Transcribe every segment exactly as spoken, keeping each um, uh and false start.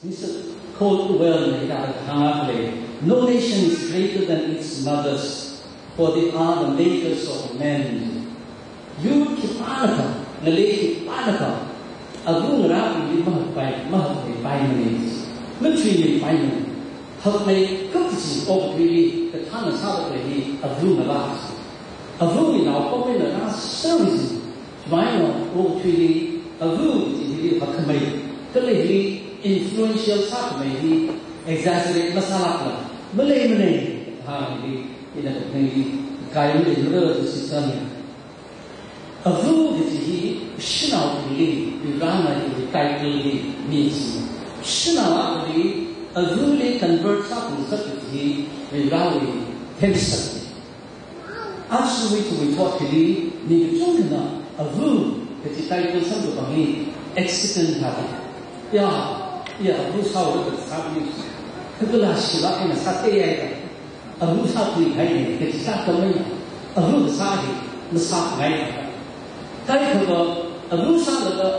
Mister Caldwell na hithāda hānga khalei, "No nation is greater than its mothers, for they are the makers of men." Yur khipānakha, ngalei khipānakha, ava ngarābingli mahakpai, mahakmeipaimana. Mathuimeipaimana. Hakmeikap kaji okathuili kathāna sāda khalei hi ava ngalā chi. Avawui naopam eina rāsermisi. Chiwuivang okathuili ava kaji hili hakmei, kala hili influential sākhamei hi exaggerate masālākla maleimana. Hāngli ina kathang hi kai maleimara da shitsanga. Ava kaji hi shanaobingli Varivarana hili title hi misi. Shanao akhali avali convert sākhangasak kaji hi Varivarawui themsak. Aja ithumwui thot hili mi kachungkhana ava kaji title samkaphang hi accident thāda. Ya, ya, ava sāhaoda sāmi. Kakhalat shilāk eina sāteiya da. Ava sāthuihaina, kaji sākhamei. Ava kasā hi masāngai. Kaikhava ava sālaga,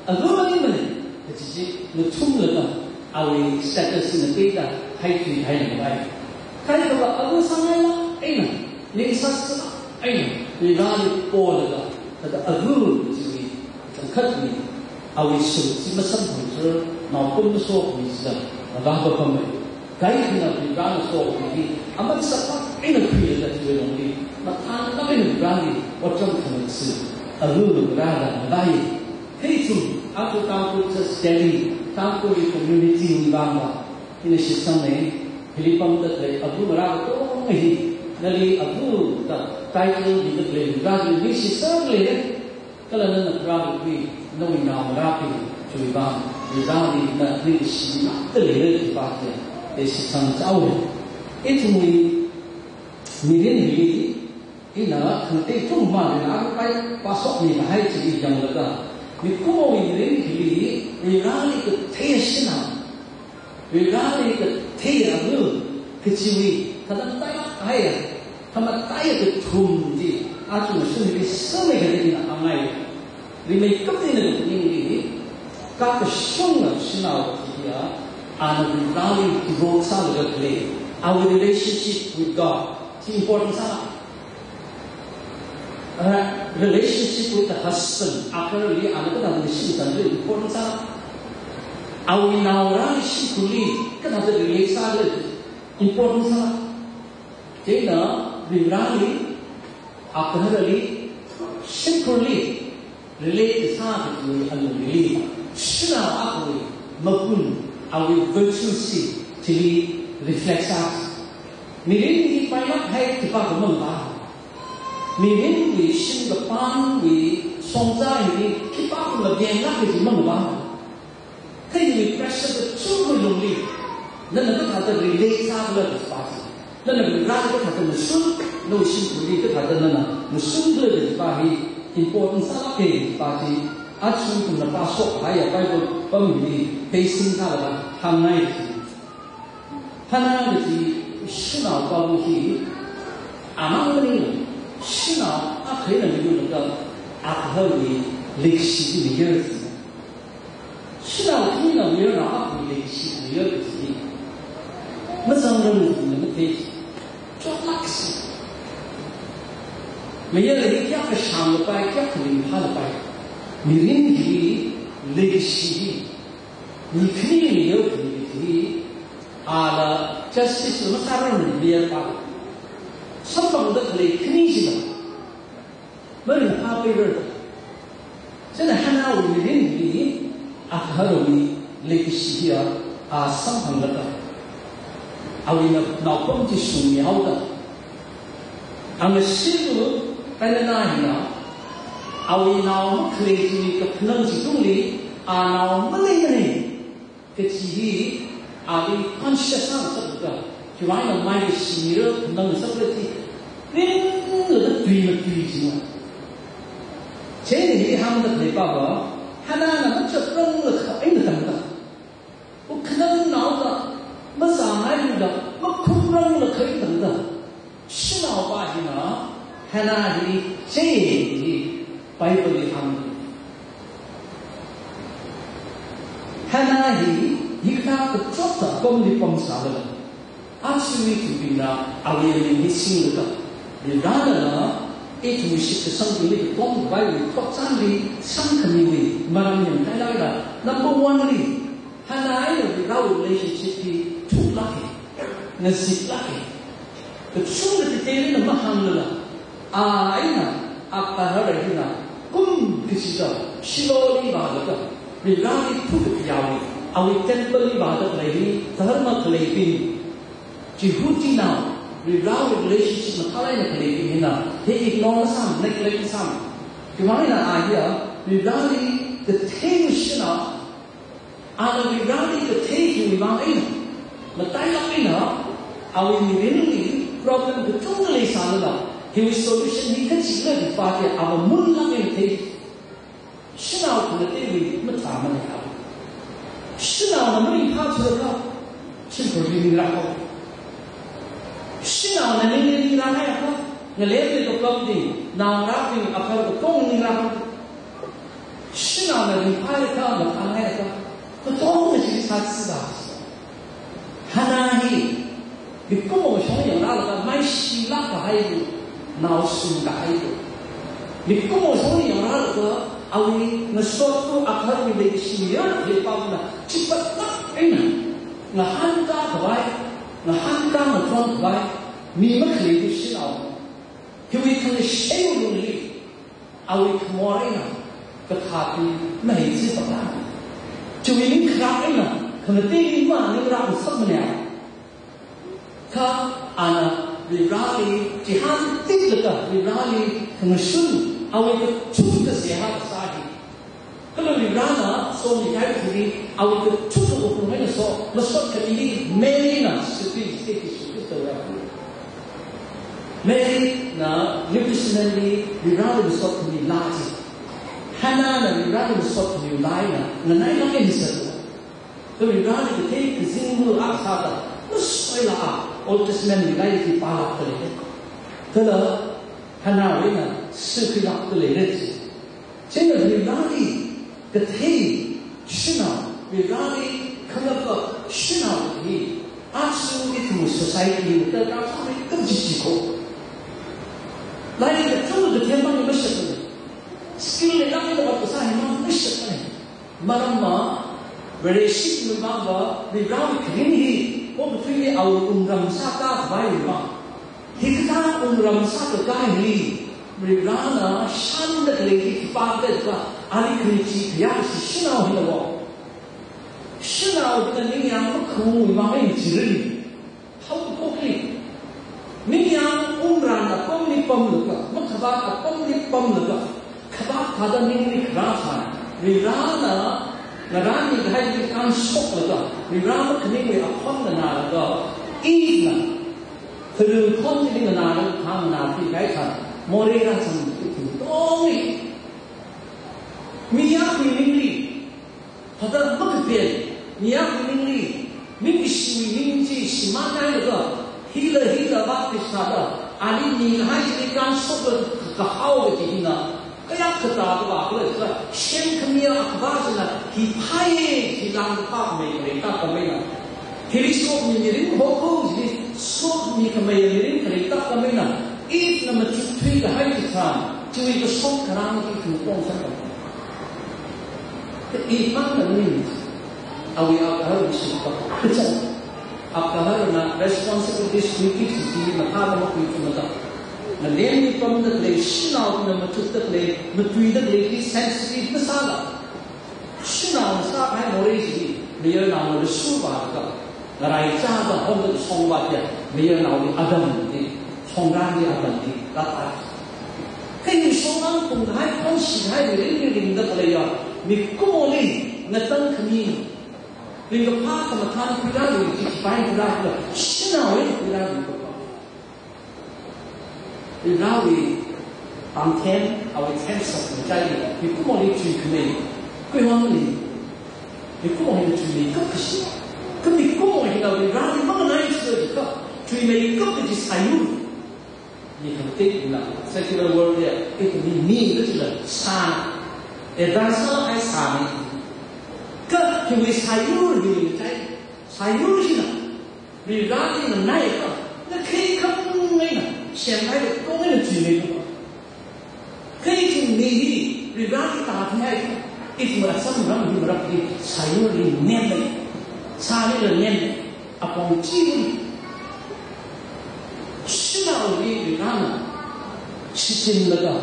ava maleimana kaji chi ngathumlaga, awui status hina peida haithuihaina mai. Kaikhava ava sāngailāk eina, ningsāsālāk eina, Varivarali polaga, thāda ava kajiwui kachangkhatwui, awui shim chi masamphangser, naopam masokmi chida, avā papamei. Kaikhana Varivarana sokhami hi aman sālāk eina khuilaga chiwui lungli, mathānlāk eina Varivarali otram khangasak, ava ngarāla ngalāya. Hi ithum, aja Tangkhul Church Delhi, Tangkhul community wui vangva, ina shitsangna, hili pamda khalei ava ngarā katonga hi, nali ava da title mida khalei Varivarali ningshisangli, kala nana Vareli, nawui naongarābing, chiwui vang, Varivarali na ningshilākda leira kajipa hi, de shitsang chaowa. Ithumwui mirin hili, ina khangatei thumma leilākpai, phāshokmi kahai chi yanglaga, mikumowui mirin hili, Varivarali kathei shanao, Varivarali kathei ava kajiwui, thāda matailāk kahaiya, thāda mataiya kathum chi, aja mashun hili sāmei kaji ina hāngngai. Rimeikap eina kaphaningli, kakashunga shanao chiya, ana Varivarali devote sālaga khalei, awui relationship with God chi important sālāk. Uh, relationship with the husband, agaharali ana kathāda shim tangli important sālāk. Awui naongarāli shimkhurli kathāda relate sāli important sālāk. Chieina Varivarali, agaharali, shimkhurli relate sā kajiwui alungli, shanao akhawui magun, awui virtue chi chili reflect sā. Mirin hi pailāk kahai khipākha mangapa. Mirinwui shim kapangwui shongza hili khipākha mabenglāk kaji mangapa. Kha iwui pressure kachungkhawui lungli, nana kathāda relate sākhala kajipa chi, nana Varivarali kathāda mashun, nawui shimkhurli kathāda nana mashunkhala kajipa hi important sālāka kajipa chi, aja ithumna phāshok kahaiya Bible pam hili basing sālaga hāngngai chi. Hannah kaji shanao pava hi, amang maningla, shanao akha eina milu laga, agaharwui leikashi hi mayar chi. Shanao akhana mayarnao akhawui leikashi hi mayar chi. Mazangrarmana, mathei. Chotlāksi. Mayarli kayākha shānglapai, kayākha ringphālapai, mirin hi leikashi hi mi khanili yaokhui hi, ala justice masārarmana mayarpava. Samphangda khalei khani chila maringphāpaira. Chieina Hannahwui mirin hi, agaharwui leikashi hiya, a samphanglaga, awui na-, naopam chi shungmihaoda, amashilu Peninnah hina, awui nao makhalei chiwui kaphanang chitungli, a nao maleimana kaji hi, ali conscious sāngasakda, chiwuivang eina maikashi mira phanang ngasakla chi, ringlaga tui matui jina. Chieina hi hāngda khaleipava, Hannahna machaprang lakha eina tangda, wukhanang naoda, mazāngailula, makhumrang lakha eina tangda, shanaopa hina Hannah hi chei hi Bibleli hāng. Hannah hi Hikathā kachot apamli pamsālala, aja ithum bingna awui ming hi singlaga, Varivarana ithumwui shitkasangbingli katomkhavaiwui thotchanli samkhamiwui maram yangkhailala, number one li, Hannah eina Varivarawui relationship hi thuklāka, ngaziklāka. Kachungkha detail eina mahānglala, a eina akha Hannah hina kum kachida Shillowli vālaga, Varivarali thukkakhui, awui temple li vāda khalei hi, dharma khaleibing, Jihudinao, Varivarawui relationship mathālāk eina khaleibing hina, hi ignore masāma, neglect masāma. Khiwuivang eina a hiya, Varivarali kathei shanao, ana Varivarali kathei hiwui vang eina, matailāk eina, awui mirinli problem kachungkha leisālala, hiwui solution hi kachila ri pāda, ava munlāk eina thei. Shanao khangateiwui mathāmana. Shanaona maringphāthuakha, shimkhurli ningrāhao. Shanaona ningli ningrāhaiakha, ngalemli kapamding, naongarābing, akha katong ningrāhao. Shanaona ringphāakha, mathāhaiakha, katongna chili sāthuida. Hannah hi, mikumo shong yangrālaga maishilāk kahaiwui, naoshung kahaiwui. Mikumo shong yangrālaga, awui ngasotwui akharwui leikashi mayarwui pamna, chipatlāk eina, ngahānkā khavai, ngahānkā ngathor khavai, mi makhaleiwui shanao. Hiwui khangashiwui lungli, awui thamor eina, kathāpi mahai chi pāda. Chiwui ningkharā eina, khangateili maningrā ngasakmana. Kha ana Varivarali, chihān tikla kha Varivarali, khangashun, awui kachungkha seihā kasā hi. Kala Varivarana, somi kai chili, awui kachungkha wuklung eina so, masot khami hi, Maryna, sipri, sipri, sipri, tawra. Maryna New Testament li Varivarali masot khami laa chi. Hannahna Varivarali masot khami laa eina, nganailāk eina sāda. Kha Varivarali kathei kazing mul akha sāda, masoila a, Old Testament li lairik pālākda lei. Kala Hannahwui eina sākhuilākda lei chi. Chieina Varivarali kathei shanao, Varivarali khangapak shanao hi, aja ithum society li darkar sāmeikap chi chi ko. Lairik kachungkha kathempang mashapmana. Skill leilāk eina ot kasā himang mashapmana. Maramva, Bereshit luimangva, Varivarawui kharing hi, okathuili awui wungram sākakhavai luimang. Hikathā wungram sākakā hili, Varivarana shānda khalei hi khipākhala, ali khani chi khayā kashi shanao hina wo. Shanao hina ningyāng makhawui vang eina chili. Haokaphokli. Ningyāng wungran apamli pamlaga, makhavāt apamli pamlaga, khavāt thāda ningli kharā sā. Varivarana, ngarān mikahai chi kānshoklaga, Varivara makhaningwui akhon nganālaga, Evena, kharui khon chili nganālaga, thang nganāpi kahai thang, morei rāzang katonga. Mi akhawui ningli, thāda makapen, mi akhawui ningli, ningshiwui ning chi shimānhailaga, hila hila vākashada, ali mikahai chili kānshoklaga kahao kaji hina, kayāk kathā kavā khala, semkhami akhavā china, hi phāya, hi langphāmei khalei tākhameina. Hili sokhami mirin hoko, hili sokhami khamei mirin khalei tākhameina. Evena machukthui kahai chitharan, chiwui kashok kharang hi khangapong sākha. Eve mangna ni, awui akha Hava shikpa. Kachang. Akha Havana responsibilities khuiki chi mathāda makhuithumada. Ngalemli pamda khalei, shanaona machukda khalei, matuida khalei hi sensitive masāla. Shanaona sākahai morei chi, mayarnaona rashurvālaga, ngaraichāda honda shongvā chiakha, mayarnaoli atam ni, shongran ni atam ni, rāta. Kha hi shongran phungkahai, phongshikahai, mirin mirinda khaleiya, mikumoli ngatangkhami, ringkaphā khamathān khuirāli, chi chipai khuirāli, shanaowui khuirāli, Varivarawui pāngthem, awui themshok ngachaili, mikumoli chuikhamei, khuiwuivang maningmana. Mikumo hina chuimeikap kashi. Kha mikumo hina Varivarali manganāi sālakha, chuimeikap kaji sāyu. Mi khangateibingna, secular world li, ithum mi, mi kachila sā. Advance sālāk kahai sāna. Kha Hiwui sāyur, hiwui chai, sāyur hina, Varivarali nganaiakha, na khikhangaina, semhai katong eina chuimeikha. Kha ithumli hi, Varivarali tāthuihaikha, ithum asamram hi marap hi, sāyurli nemlei, sālila nemlei, apong chili. Shanaoli Varivarana shichinlaga,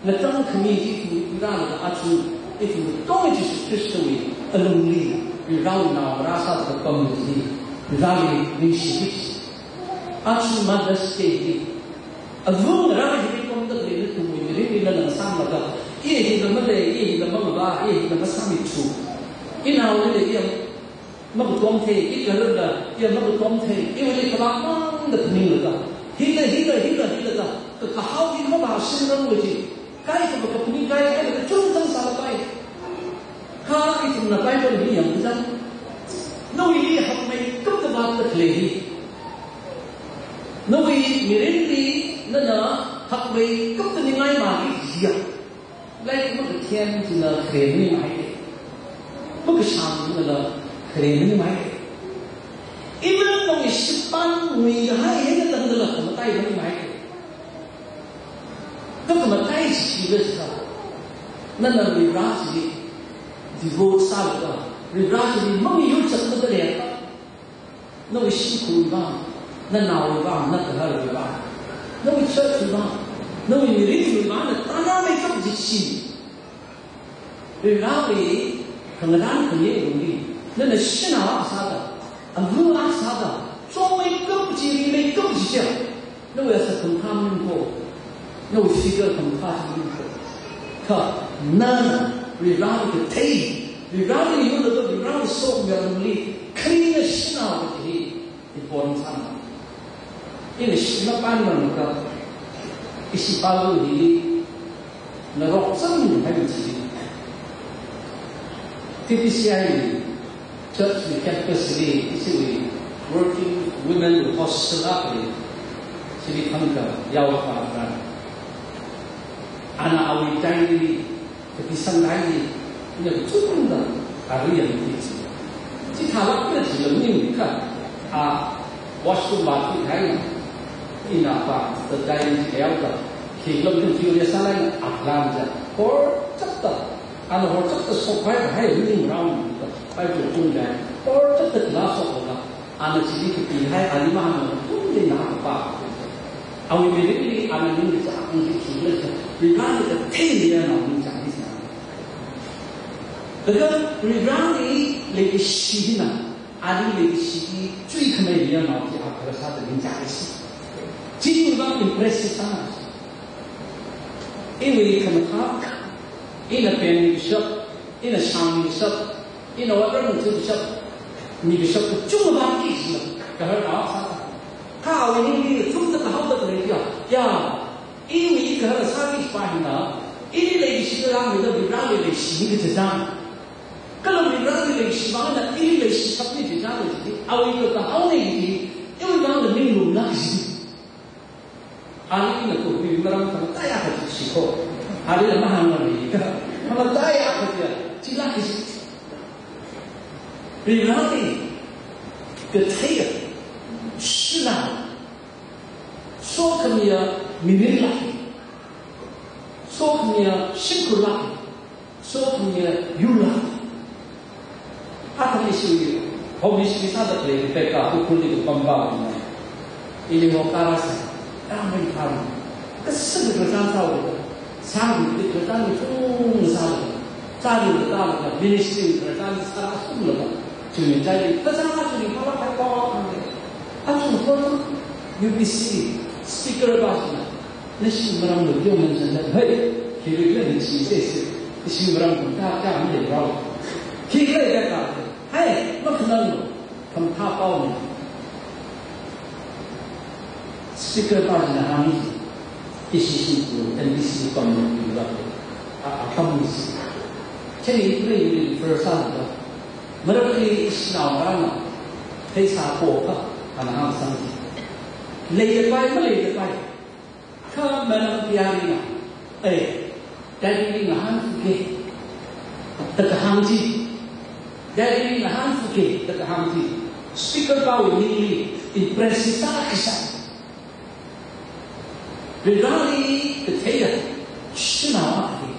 ngatangkhami hi ithum Varivaralaga aja, ithum katonga Jesu Khristawui alungli, Varivarawui naongarā sāda pamda lei, Varivarali ningshi. Aja Mother's Day hi, avungarā hi pamda khalei nathumwui mirinli nana sanglaga, i hila malei, i hila mangavā, i hila masāmithu, inaoli lei, i makatomthei, i gaharla, i makatomthei, iwuili khalākmang da phaninglaga, hila, hila, hila, hila da, ka, kahao hi mavāshungranglui chi, kaikhava kaphaning kaikhai da kachungkha sālapai. Kha ithumna Bible hi yangkachang, nawuili hakmeikapta vātda khalei hi, nawui mirinli nana hakmeikapta ningai maki jiya. Like, makathem china khare maningmahai. Makashang chinala khare maningmahai. Even nawui shitpān nguikahai eina tangdala khamatai maningmahai. Kha khamatai chi chila sā, nana Varivara chili devote sālaga, Varivara chili mamiyur chatlaga leiakha, nawui shimkhurwui vang, nanaowui vang, nagaharwui vang, nawui churchwui vang, nawui mirinwui vang, na tānāmeikap chi chi, Varivarawui khangarān khayei lungli, nana shanao akha sāda, ava akha sāda, chungmeikap chi, rimeikap chi chiya, nawui asā khamathā maningkho, nawui figure khamathā chi maningkho. Kha nana Varivarali kathei, Varivarali yurlaga Varivarawui sokhami lungli khalei na shanao kaji hi important sāna. Ina shimapān maningakha, ishi Palu hili narok chang hai chi. T B C I church wui campus li, ishiwui working women hostel akha lei, chili thangkha yaokahai akha, ana awui diary li, kapisang diary li, ina kachungda arui yangki chi. Chithālāk eina chi yangning kha, a, washroom bathroom haina, ina pa, the diary chi yaokha, khi kilometer curious sālāk eina apam chi horchapta, ana horchapta shokpai kahai ning round, Bible tungda horchapta kala shokla, ana chili kapihai, ali mahāngla tungli na kapā. Awui mirinli ana ningkachāng chi khikhala, Varivarali kathei ningchāng chi sā. Kha Varivarali leikashi hina, ali leikashi hi chuikhamei ningchāng chi akha sāda ningchāng chi. Chiwui vang impressive sāna. Iwui khamathā, ina pen mikashap, ina shang mikashap, ina otram mikashap, mikashap kachungkha vāki, gaharnao sā. Kha awui ningli thumda kahaoda khalei ya, ya, iwui gahar sāki pa hina, ili leishida langmeida Varivarali leishi kachang. Kala Varivarali leishimana, ili leishishapni kachang chi, awui kakahao nei chi, iwui vangla ninglumlāk chi. Alina khuiwui maram khamatai akha chi shikho. Alila mahāngmana kha, khamatai akha chi, chila khi. Varivarali katheiya, shanao, sokhamiya mirinlāk, sokhamiya shimkhurlāk, sokhamiya yurlāk. Athumli ishi home missionary sāda khalei Rebecca, Ukhrulli kapam pāna. Ili hokara sā, tamai tham. Kasā kazang sāhaoda, sāngli kazang chungmeisā, sāngli tālaga, ministry kazang sāsunglaga, chungmei chili, kazang chili phalāk hai pa. Aja U B C speaker pa china, nashi maram lo yong nan chan hei, khi ri le ni chi se se, ishi maram kum ta ta mi le rao. Khi le ya ka, hei, makhananglu, khamathā pao ni. Speaker pa china hāng chi, ishi shi ku, N B C pam lo yu la, a, a pam ni chi. Chili le yu le first time la. Marākli ishinaongarāna, pheisā pokaha, ana hāngsang chi. Leilapai, maleilapai. Kha Madam P R na, eh, Daddyli ngahānki, da kahāng chi. Daddy na hāngfuke da kahāng chi, speaker pawui ningli impress sākasā. Varivarali katheiya shanao akha hi.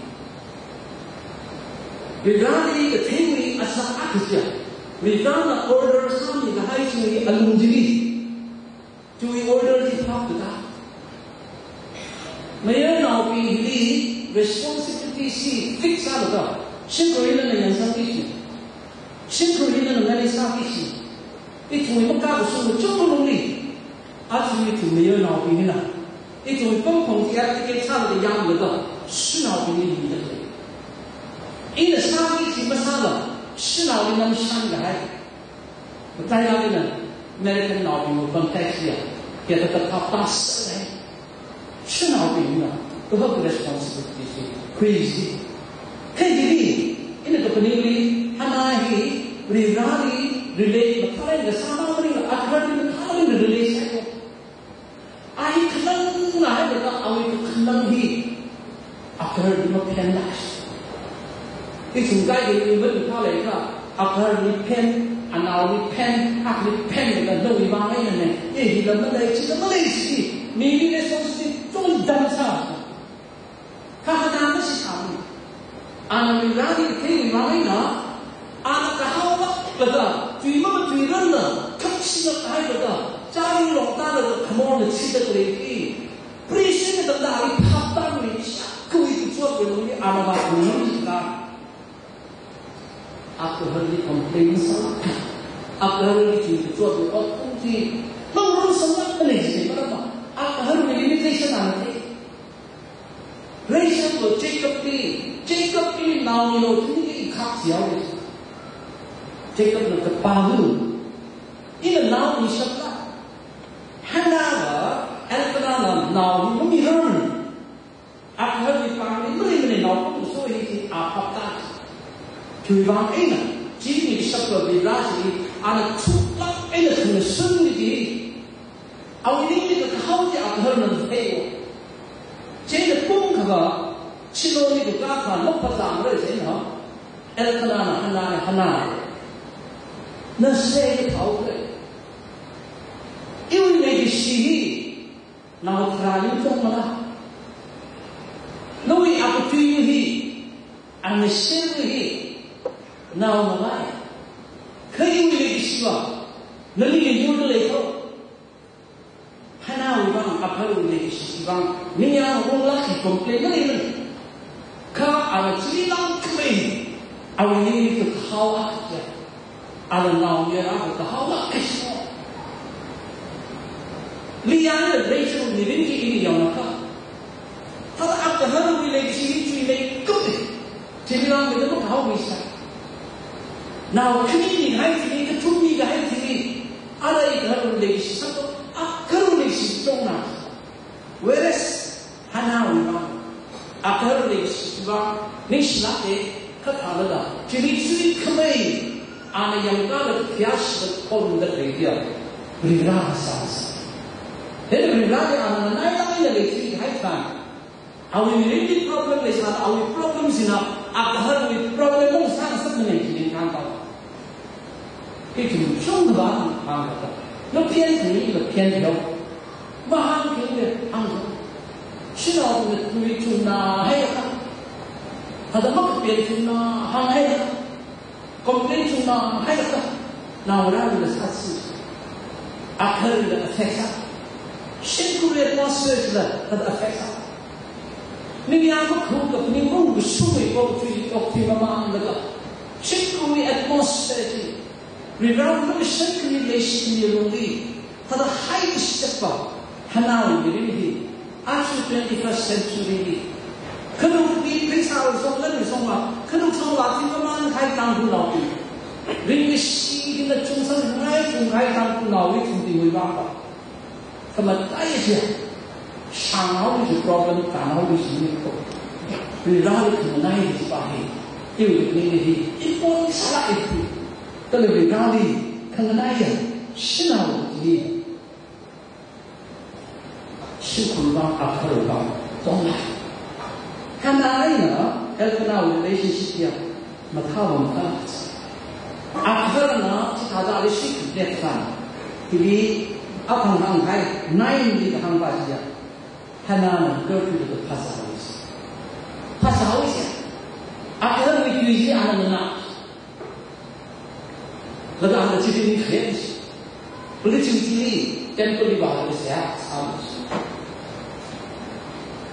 Varivarali katheiwui azak akha chiya, Varivarana order sāmikahai chiwui alung chili, chiwui order chi phap kata. Mayarnaobingli responsibility chi fix sālaga, shimkhur hina na yangsangki kachi, shimkhur hina na ngaleisāki kachi, ithumwui makakashung kachungkha lungli, aja ithum mayarnaobing hina, ithumwui pamkhong chi abdicate sālaga yanglaga, shanaobingli mida lei. Ina sāki kachi masāla, shanaoli ngashankahai. Matailāk eina Americannaobingwui context liya, kayākha phap tāsālei. Shanaobingna kahak responsibility chi khuisi. Kha hili, ina kaphaningli, Hannah hi Varivarali relate mathālāk eina sāmamān maningla, agaharli mathālāk eina relate sāya. A hi khanangna hailaga awui kakhanang hi agaharli maphenla. Ithum kaikha hi mathālāk eina agaharli phen, anaoli phen, akhali phen laga nawui vang einana, e hila malei, chila malei chi, mili responsibility tongdam sā. Kha Hannahna shikha mi. Ana Varivarali katheiwui vang eina, ana kahaolāk laga, tui mamatuirarla, khamshinglāk hailaga, chāring longtālaga, khamorna chida khalei hi, pressure na tamda ali phap tāmei shakhui kachotwui lungli ana vākhanang chila, agaharli complain sālāk, agaharli tui kachotwui ot kum chi, mangrumsanglāk manei chi marama, agaharwui limitation ana thei. Rachel lo Jacobli, Jacobli nao milo thini khak siao. Jacobna kapā hu. Ina nao mishapla. Hannahla, Elkanahla nao mamiran. Agaharwui pāngli mali mali nao kum so hi chi a phap tā. Chiwui vang eina, chi mishapla Varivara chi, ana thuklāk eina thungsun ni chi. Awui ningli kakahao chi agaharna theiya. Chieina pung kha, chilo ni kakā kha, nok phazā mara chieina, Elkanahna Hannah, Hannah, na sāda phāhaoka. Iwui leikashi hi, nao tharā yungchong mala. Nawui akatui hi, ana share hi, nao mala. Kha iwui leikashiva, nali yungda leiko. Hannahwui vang, agaharwui leikashi vang, ningyāng wunglāk hi complain maleimana. Kha ana chili langkhamei, awui ningli kakahao akha, ana naomayara kahaolāk kashi. Leah eina Rachel mirin hi ina yangakha, thāda agaharwui leikashi hi chuimeikapta. Chili langmeida makahaomisai. Nao khani mikahai chili, kathum mikahai chili, ana igaharwui leikashi sāto, agaharwui leikashi chongna. Whereas, Hannahwui vang, agaharwui leikashiva, ningshilāka, kha thālala, chili chuikhamei, ana yangkala khayāshida khonda khalei chiya, Varivara sāsa. Then Varivarali ana nganailaga leikashihaithan, awui mirinli problem leisāda, awui problem china agaharwui problem ung sāngasakmana chi ning hāngkahai. Ithum chungva hāngkahai. Naphen khanila phen yo. Mahāng khanila hāng yo. Shanaona tui chungna haiakha, thāda makapen chungna hānghaiakha, complain chungna haiakha, naongarālila sāsi, agaharlila affect sā, shimkhurwui atmosphere chila thāda affect sā. Ningyāng makhu kaphaning mung kashungwui pao tui, pao tui mamānlaga, shimkhurwui atmosphere chi, Varivara makashan khami leishi khami lungli, thāda haikashi chakpa, Hannahwui mirin hi, aja twenty-first century li, khanukli pheisāwui song, lanwui songva, khanuk songva chi mamānkahai Tangkhulnaobing, ringkashi hina chungsangngai kungkahai Tangkhulnao rithumbingwui vangva, khamataiya chiya, shānghaoli chi problem, tānhaoli chi ni ko. Varivarali khanganai chiva hi, iwui ningli hi, important sālāk eina. Kala Varivarali khanganaiya shanao chi, shimkhurwui vang, agaharwui vang, tongla. Hannah eina Elkanahwui relationship ya, mathāva mathā. Akharana chithāda ali shikdep san. Hili aphang hānghai, nine li kahāng pa chiya. Hannahna curfew da phasā haosi. Phasā haosi. Akharawui tui chi ana nana. Laga ana chili ni khayaosi. Pali chili temple li vāhaosi ya, sāhaosi.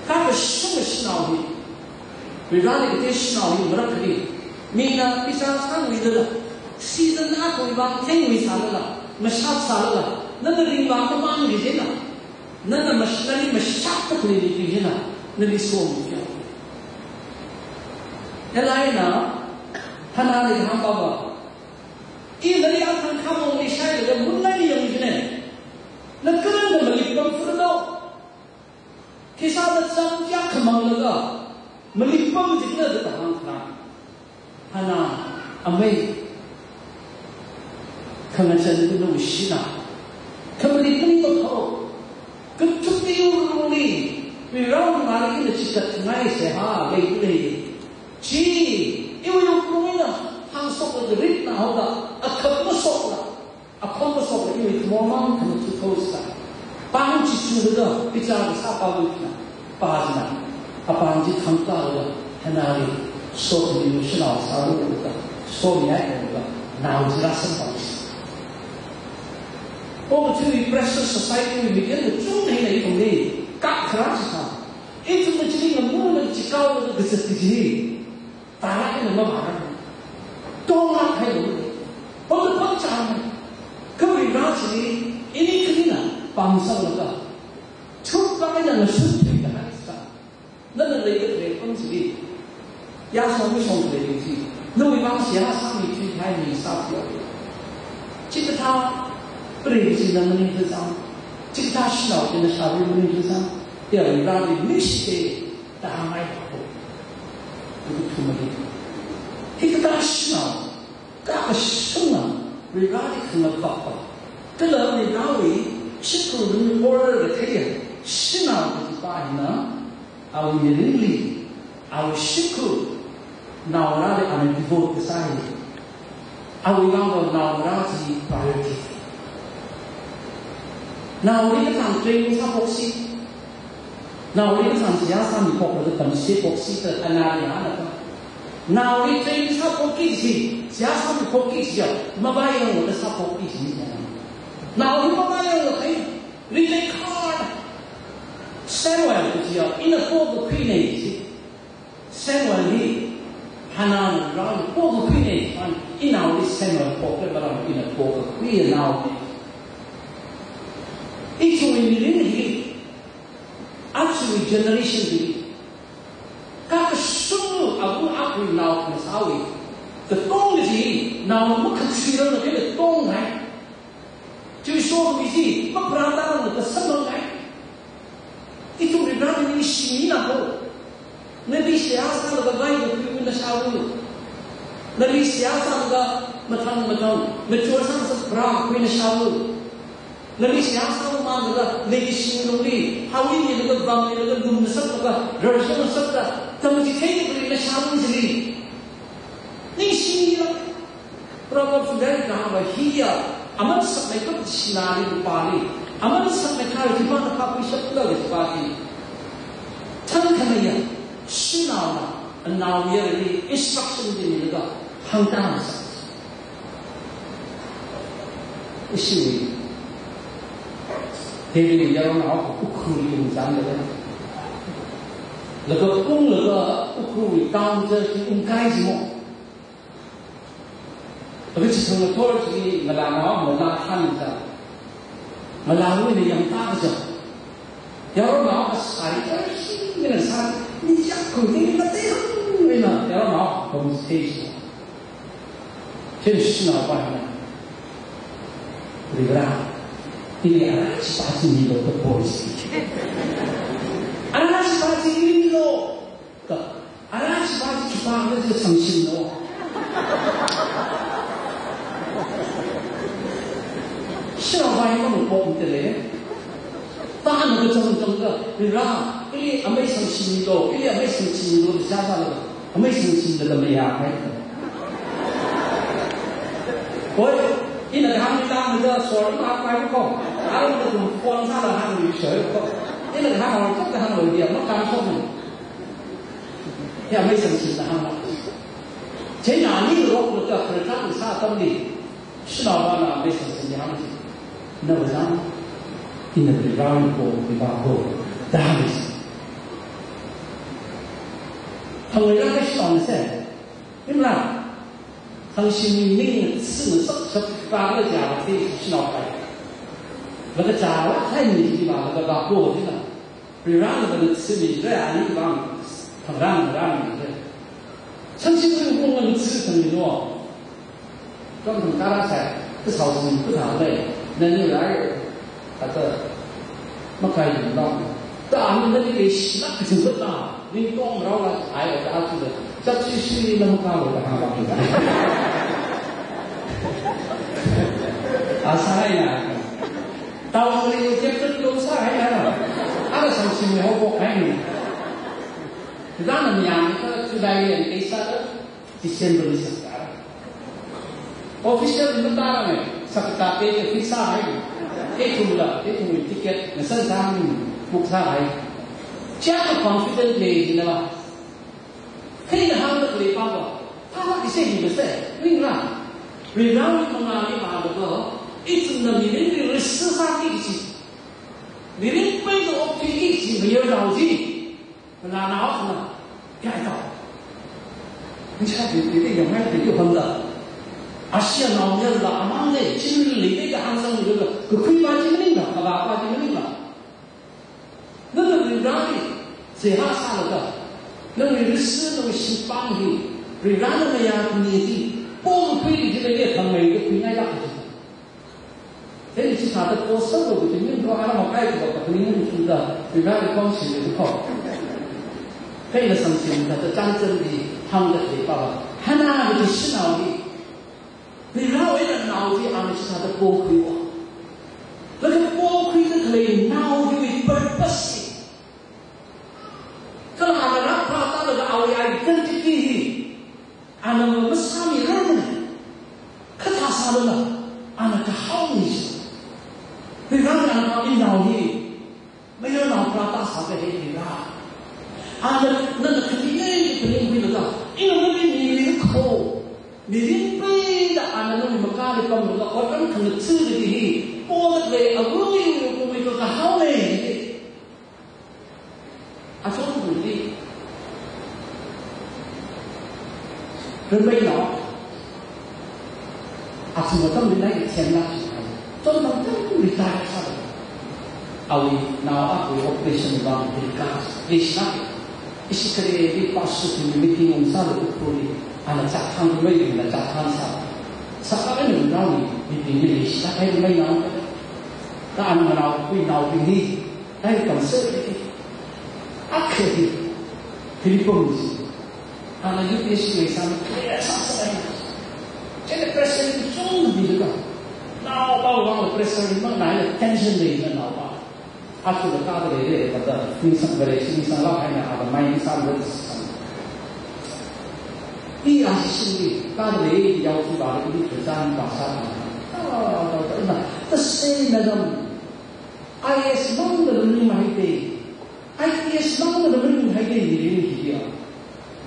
Kha kashung shanao hi. Vareli katei shanao hi marak kali. Mina pisa sāngwui dala. Season akhawui vang thengwui sālala. Mashat sālala. Nana ringvā mamān rijina. Nana mash-, nali mashak kathei li rijina. Nali somi ya. Eli eina, Hannahli hāngpapa. I nali athang khamong li shailaga munlai ni yang jine. Na kharang da malipam furdo. Khisāda chang kya khamang laga. Malipam jina da hāngkha. Hannah, amei. Khangachān kunu shina. Khamali kunu mathao. Kathukli uruli. Rirao ngari ina chikatngai seha, lei lei. Chi, iwui ukrung ina, hāngshoklaga ritna haoda, akhap masokla. Akhon masokla iwui khamormang khamathu khaosa. Pāng chi shuda, picha kasā pāng china, pā china. Apāng chi thangkālaga, Hannahli, sokhami shanao sālu da, somi ai da, nao chi rāsamphangi. Okathuiwui pressure society wui mikyan kachungkha eina ithumli, kak kharā chithā. Ithumna chili ngamuna chikaolaga kazat kaji. Tara eina mavāra. Tonglāk hailu. Pamda pamchāng. Kha Vare chili, ini khanina, pamsanglaga. Thuklāk eina ngasut thuida haisa. Nana leida khalei pam chili. Yāshong mishong khalei chi. Nawui vang seihā sāmithuihai mi sāpio. Chikathā, preichina maningkha zang. Chikathā shanao china shāvā maningkha zang. Ya Vareli ningshite. Tahāngai ko. Kuthumali. Hikathā shanao, kha kashungna, Vareli khangavakpa. Kala Varewui shikuru order katheiya, shanao kajipa hina, awui mirinli, awui shikuru, naongarāli ana devote kasā hi. Awui vang va naongarā chi priority. Naoli kathang training sāphoksi. Naoli kathang seihā sāmiphok, laga tamchitheiphoksi, da Hannahli hāngna. Naoli training sāphokki chi, seihā sāmiphokki chi, mavāyangla sāphokki chi. Naoli mavāyangla kha, reject hard. Samuel kajiya, ina pokakhuinei chi. Samuel hi, Hannahna Vareli pokakhuinei, inaoli Samuel pokle, Vareli ina pokakhui nao. Ithumwui mirin hi, ithumwui generation hi, kha kashung abu akhawui nao masāwui. Katong chi, nao makhachuirang na kele tong hai. Chiwui sokhami chi, mapharātang na kasamang hai. Ithum Vareli ningshimina ko. Nali seihā sālaga Bible khuikhuina shālu. Nali seihā sālaga mathang mathang, mature sālaga Bible khuina shālu. Nali seihā sāmamānlaga, nali shimlungli, haoli milaga, vangmilaga, lumngasaklaga, rarshungnasaklaga, tamchithei khuina shālu chili. Ningshimila. Proverbs very number hiya, aman sakmeikap shinali lupāli, aman sakmeikap khipāna phākhuishapla lupāli. Thangkhameiya, shanaona, anaomayarali instruction chi milaga, hāngtāngasak. Ishi, David yaronao Ukhrulli ungzanglaga. Laga unglaga Ukhrulwui town church li ungkahai jimo. Laga chithang authority ngalānao ngalā thanza. Ngalāwui eina yangtā kaja. Yaronao kasai, ai, hina sā, ni chak khuiding na te hang, eina, yaronao, pamstation. Chili shanaopa hina. Rivra, ini ara chipā chi milu da police. Ara chipā chi milu. Ka, ara chipā chi khipākhala samshimlu. Shanaopa hi mapom tele. Tana kachangchangda, Rivra, ili amei samshimlu, ili amei samshimlu, sāsālu, amei samshimlu da mayāhai. Oi, ina kahāng mi tangda sor ma kai ko. Arui kum phone sāla hāngluishok ko. Ina kahāng hāngkha hānglu dia, makānshok mi. Ya, mei sangsinna hāngla. Chieina ani roklu ka khararchan sā atamli, shanaovana mei sangsinli hāng chi. Nawui zang, ina Varivarāwui po, Varivarā po, da hāngsi. Hāngluira ka shanaona se. Imla, hāngshim ning sing sak sak ka la ja ba te shanao kai. Laga ja la kai ni ji ba laga ba po ji la. Varivarāna ba na simi re ani bang, thangrang rang ni re. Sangshim ning kung ngan si thang ni no. Kang thang kara sai, ka sao sing ka thang lei. Nani rai, kata, makai ni no. Ta ani nani ke shi na ka sing ka ta. Ning tong rao la ai ka ta tu de. Sat shi shi na maka lo ka hāng ba ki. A sa ai na. Tao li yo jep tu lo sa ai na. Ara sangshim ni ho ko ai ni. Zan na yang ka tu dai yan ke sa de. December li sākta. Official li matarang e, sākta pe ke fix sāhai. Ithumla, ithumwui ticket, ngasan zang book sāhai. Chiakha confident lei jina ba. Kha ina hāngda khalei pa ba. Pha la ise hi ba se, ringla. Ringrang mangāli ba da ba. Ithumna mirinli risk sāki kaji. Mirin peida okthuiki kaji mayarnao chi. Nana na, ya ito. Nisha di, di, di, yang mai di, di, Honda. Asia nao nia la amang de, chin li de, ka hāngsang de, ka kui pa chin ning la, ka ba pa chin ning la. Nana ri ra di, se ha sa la ka. Nana ri ri si, nana ri si pang di, ri ra nana ya ni di, po kui di, di, di, thang mai de, kui ngai la ka. Hei, chithāda ko sālo kaji ning ko ara makai ko kapaning ning chida, Varivarāli khongshili ko. Hei, la sangshim da ta chānchān di hāngda khalei pa ba. Hannah kaji shanao hi. Varivarāwui eina nao chi ana chithāda pokhui wa. Laga pokhuida khalei nao hiwui purpose hi. Kala ana rāpharāda laga awui identity hi. Ana masāmi rāmana. Kha thā sālala, ana kahaomi chi. Varivarāna ana pāmi nao hi, mayarnao pharāda sāda hei Varivarā. Ana, nana khani ngai khani ngui laga, ina nali ni ni kho. Mirin peida ana nali makali pamlaga, otram khana tsili hi, poda le, agui yu yu kumi ko kahaomi. Achon buli. Ramei nao. Achon matam ni nai chen na. Chon matam retire sa. Awui nao awui operation bang telecast. Lishna. Ishi kare di pastor ni meeting ung sa lo puli. Ana chak thang mai na chak thang sa. Sa ka ni nao ni meeting ni lishna kai mai nao. Ka ana nao kui nao ni. Ai, concern hi. Akhe hi. Hili pum si. Ana U P S C exam clear sāsā ai. Chieina pressure hi chungda bi ka. Naopao vang pressure hi mang nai tension lei na naopao. Achu la ka lei lei ka ta. Ningsang lei, ningsang la hai na ada mai ningsang lei sang. I a si si ka lei yao si ba lei ni ke zan ba sa na. Ah, ta ta na. Ta sei na dam. I A S mangda lungli mahai de. I P S mangda lungli mahai de, ni ring hi dia.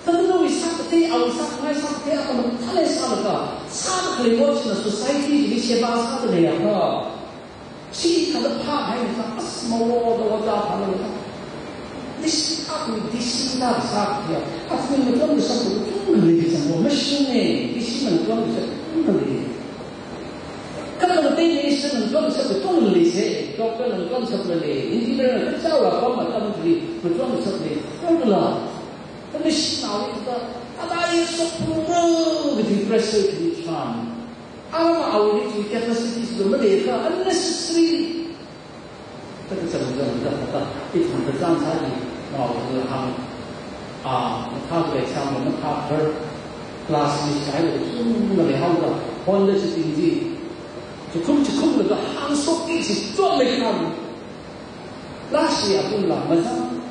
Tangda wui sākatei, awui sākhangai sākatei, apam thālei sālaga, sākhalei watch na society li sheba sāda leiya kha. Chithāda phāhai na sā, as mawo da wa da phālei sā. This is how we, this is not sākatei. As we look on the sākatei, tung lei sā, machine ne, this is not on the sākatei, tung lei. Kha khangatei ni sāngarum sākatung lei se, doctor ngarum sālei, engineer na kachao la pam atam li ngarum sālei, kala. Kami shanao li ta, ada ya sokpru kaji pressure kaji chān. Ama awui chi capacities lo malei kha unnecessary. Kha kachangkhat kachangkhat, ithum kachang sāli, nao kala hāng. A, mathā kala exam lo mathā third class li shai lo, sum lo le hao da, hon da chi ting ji. Chikhum chikhum lo da hāng sok ki chi tuak le hāng. Last year akum la mazang,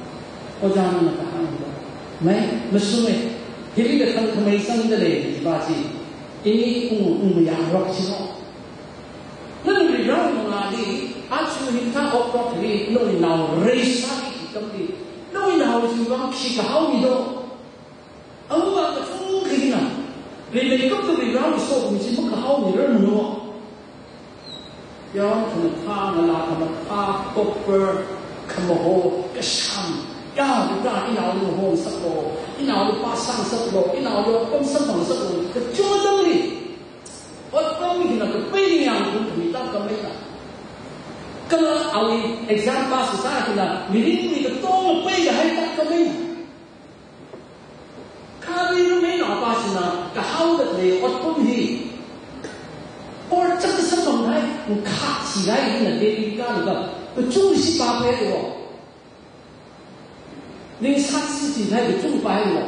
ojā na kahāng da. Mai, masum e, hili da khangkhamei sangda lei, ji ba chi. Ini ung ung yangrok chino. Nana Varivarāwui mangāli, aja hikathā okathui, nawui nao reisāki katamli, nawui naowui vang khi kahao mido. Awunga kachungkha hina, rimeikapta Varivarāwui sokhami chi makahaomirarmano. Yaron khamathā, ngalā khamathā, topper, khamaho, kasham. Ya, Varivarā, inaoli maho ngasaklu, inaoli phasā ngasaklu, inaoli otpam samphang ngasaklu, kachot atamli. Otpam hina kapei ningyāng kum khami tākhameina. Kala awui exam pass sāsā hina mirinli katonga peikahai tākhameina. Kha Varivarā mei nao pa china kahaoda lei otpam hi. Or chak samphang hai, kha chi hai hina Delhi kalaga, kachungshi pāphaiwo. Ningsat si chi hai kachung pāphaiwo.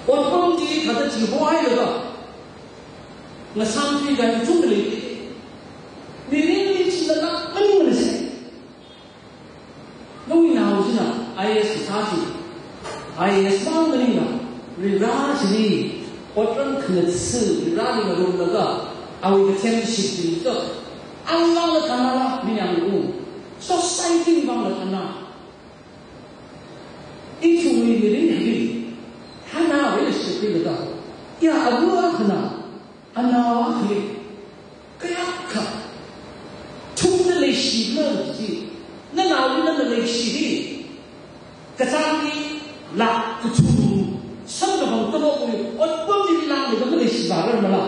Otpam chi thāda chi hohailaga, ngasāmthui kahai kachungkha lei. Mirinli chila lak maningmana si. Nawui nao china I A S sāsi. I A S mang maningla, Varivarā chili otram khangatha, Varivarāli ngarumlaga, awui kachemshi chi chok. Alangla tanala, mingyāng u. Society vangla tana. Ithumwui mirin hi, hana wui shikri lada. Ya, abu akhana, anao akhali. Kayākha. Thumda leishimana ji. Nanaoli nana leishi hi. Kachāngli, lak kachung, samkaphang tamokli, otpamli langli nana leishivārarmala.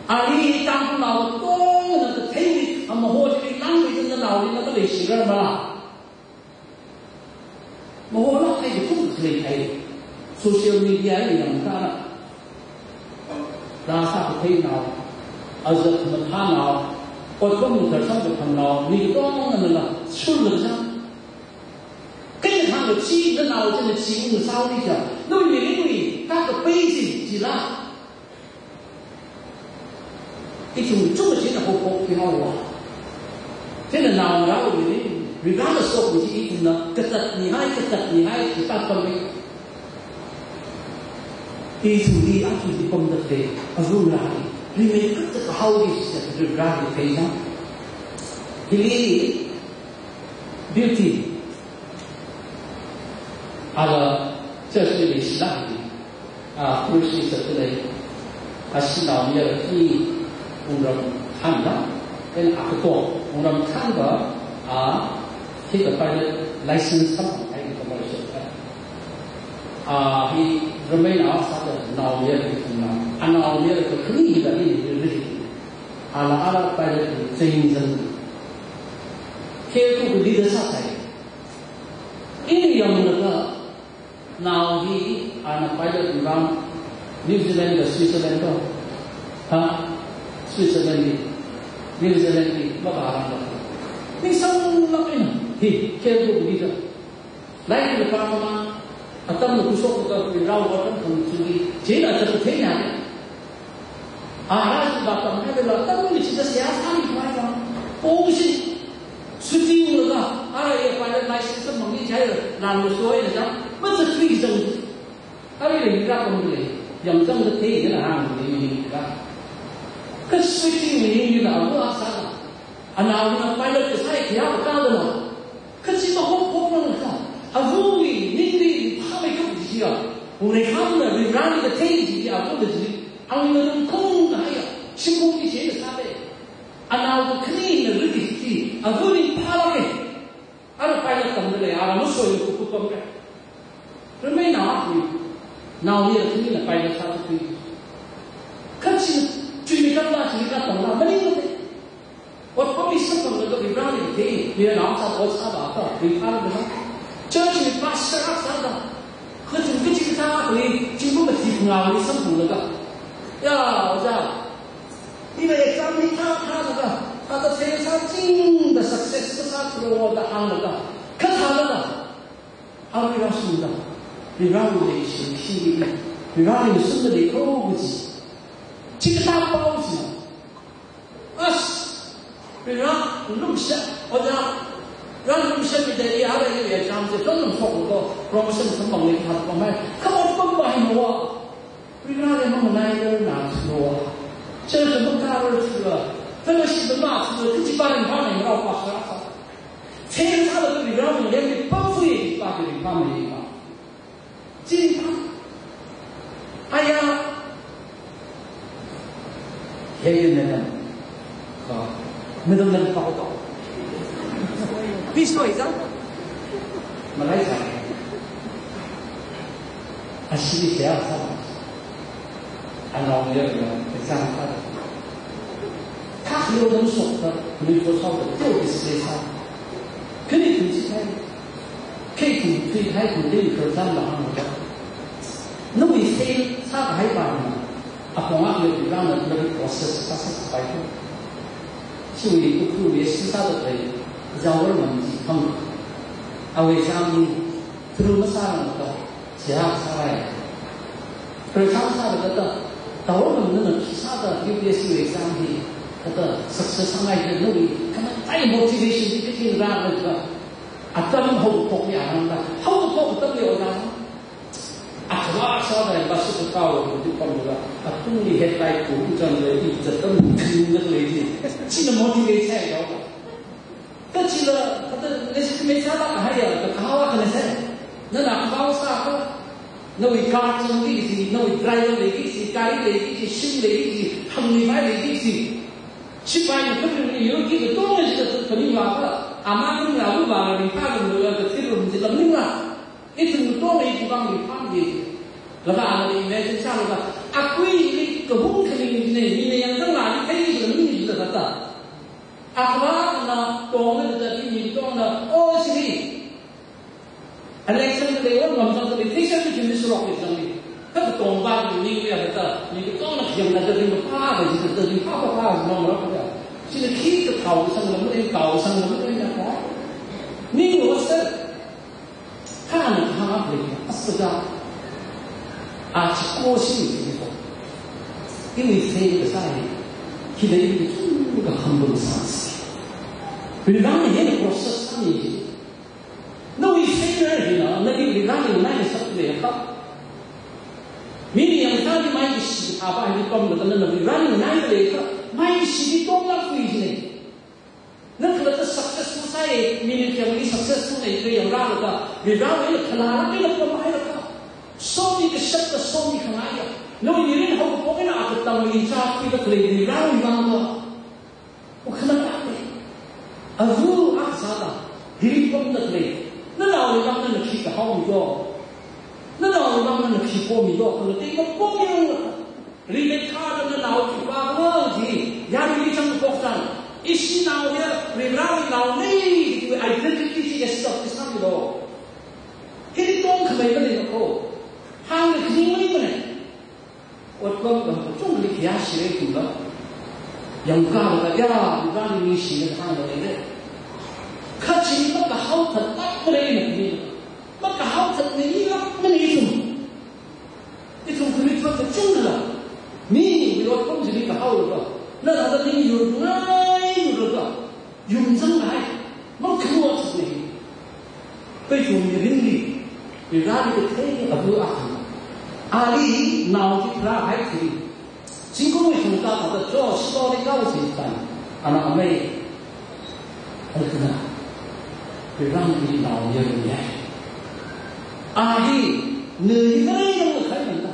Ali Tangkhulnao tongna katheili, amaho chili langli nanaoli nana leishirarmala. Maholāk kahai kachungkha leihai. Social media li yangda, rāsā katheinao, azak mathānao, otpam muthar samkaphangnao, mi katonganala shurlaga zang. Kaina hāngda chi, nanao china chi, ngasāli ja, nawui mirinwui, tākapei chi, chila. Ithum chungkha china hophok pihaowa. China naongarāwui mirin, Varivarāna sokhami chi ithumna katatmihai, katatmihai, katatpammi. Ithumli, athumli pamda lei, arumrali, rimeikapta kahaoki sisa Varivarāli theina. Hili, Beauty. Ala church li leishilāki. A, Christian church li. Ashi naomayara hi wungram khanva. Then a kato wungram khanva, a, hikathā pilot license samphang kahai commercial. A, hi Rameina sāda naomayara hi khanva. A naomayara kakhane hila hi hi hi. Ala, ala pilot hi changzang. Khe ku leader sāsai. Ini yanglaga nao hi ana pilot vang New Zealand ka Switzerland to. Ha? Switzerland li. New Zealand li mavāranglāk. Ningsanglāk eina. Hi, khe ku leader. Lairikla pāmamān, atamla khuishokda Varivarāwui otram khangachee, chieina chākathei na. Ara chi vātamhailala, atamli chithā seihā sāmikhavai vang. Pongshi, suti unglaga, ara ya pilot license mangni jai, lan lo soi na jang, mazathui jang. Ara ya Varivarā pamda lei, yangzangda theina hāngda lei, mi ni ka. Kha suti mi ni la, abu a sāda. Anaona pilot kasā hi khayā katāda la. Kachi mahophok mang ka. Avawui ningli phāmeikap kaji ya. Ungreikhamna Varivarāli kathei kaji ya avana ji. Awui ngalung khong kahai ya. Shimkhurli chieina sāda. Anao kakhanena ridi ji. Avali phālāka. Ara pilot tamda lei, ara masoi kupam ka. Ramei nao akha, naomayara khanina pilot sāthui. Kachi, chuimikapla, chuimikap tamla, maningmana. Otpamli samphanglaga Varivarāli kathei, mi nao sā ot sāda ka, Varivarāli ka. Church li pastor akha sāda. Kachung kachikathā akhali, chingbu mati phangāli samphanglaga. Ya, ojā. Ina exam li thā thālaga, thāda fail sāchingda success kasā thuro da hānglaga. Kha thālaga. Avā Varivarā shungda. Varivarāwui leishi khi, Varivarāli shungda lei ko kaji. Chikathā pao chi. As, Varivarā, lumsha, ojā. Ran rum shan mi dai ya ra ya ya jam je, ran rum sok ko, promotion kum bang le khat bang mai. Come on, bang mai mo. Ri ra le mang nai le na lo. Church bang ka ro lo. Fellowship bang ma lo, tu ji ba rin pa mai ro pa sa sa. Chen sa lo ri ra le ni pa fu yi pa ri pa mai ma. Chili pa. Aya. Yeye ne nam. Ka. Middle name pa ko. Pisoi za. Malai za. Ashili siya sa. Anong yeye ne. Exam pa. Kha yo dong sok ta. Ni ko sa ta. Teo display sa. Kani tu si kai. Kei kum tui hai kum tui kum zam la hang da. Nawui fail sākahai pa na. Apong ak le ram na na process ka sa pai ko. Sui ku ku ye si sa da pai. Zawar man ji phang. Awui jam ni through masā na ka. Siya sa rai. Through sa sa da da. Zawar man na na sa da U P S C exam hi. Ka da success sa mai ka nawui. Kama tai motivation di kin ra na ka. Atam haophok ni atam da. Haophok atam ni ojā. Akhava sāda bus kathā o di pamda. Atungli headlight ko uchan le i zatam kring na le ji. China motivate sai da. Ta chila, ta le si me sāda kahai ya, ta kahawa ka ne sai. Na na akhava sā ka. Nawui car chang ki si, nawui driver le ki si, gari le ki si, shim le ki si, hangli mai le ki si. Sipai na kharing ni yo ki ka tong na ji ka tong ni wa ka. Ama ni la lu wa ri pa lu la ka thil rum ji lam ni wa. Ithum tong ni ku bang ri pa ni. La ba na ni me ji sa la ba. Akui ni ka hung kharing ni ni ne yang tang la ni kai ni ni ni la ka ta. Akhava na tong na ta ni ni tong na o si ni. Election le won ngam zang le, teacher tu jin surok le zang le. Ka tong ba ni ni ya ta, ni tong na yang na ta ni pa ba ji ta ni pa pa pa ngam ra ka. Sina khi ka thao sang le, mo thao sang le, mo na ka. Ni lo sa. Ka na ka ha le, asa ja. A chi ko si ni ko. Ini fail ka sai. Khi le ni tu ka humble sa. Ri ram ni process sa ni. Nawui failure hina, nawui rirani nai sak le ka. Mini yang tadi mai ishi apa hi pam le na rirani nai le ka, mai ishi di tong la kui ne. Na kala ta successful sai, mini yang ni successful ne, ke yang ra le ka, rirani le kala la ke le pam ai le ka. So ni ke shak ka so ni ka ngai ya. Nawui rin hau ko na ka tang ni cha kui ka le rirani mang ka. Ukhanang akha. Avu akha sāda, hili pamda khalei. Nanaoli vang nana khi kahao mi do. Nanaoli vang nana khi po mi do. Kala tei ma po mi do. Rebecca da nanao khi pa ma ji. Yari li chang pok chang. Ishi nao ya, Rebecca nao nei, identity ji establish sāmi do. Hili tong khamei ma lei ko. Hāngli khani mai ma lei. Otpam kachungkhali khayā shire kum la. Yangkā la ya, iban ni shire hāngda leire. Kha chi makahao thatlāk maleina ni. Makahao thatlāk maleina ithum. Ithum khanuithot kachungkha la. Mi, mi otpam chili kahao la. Na la da ni yur ngai yur la. Yumzang hai, mang khuwa chuk ne. Pei chun ni rin ni, ni ra ni thei ni abu a khan. Ali nao ki pra hai thei. Singkong ni chung ta ta cho, story ka si tan. Ana amei. Alkana. Ni ra ni nao ni rin ni. Ali, ni ni rin ni khai man ta.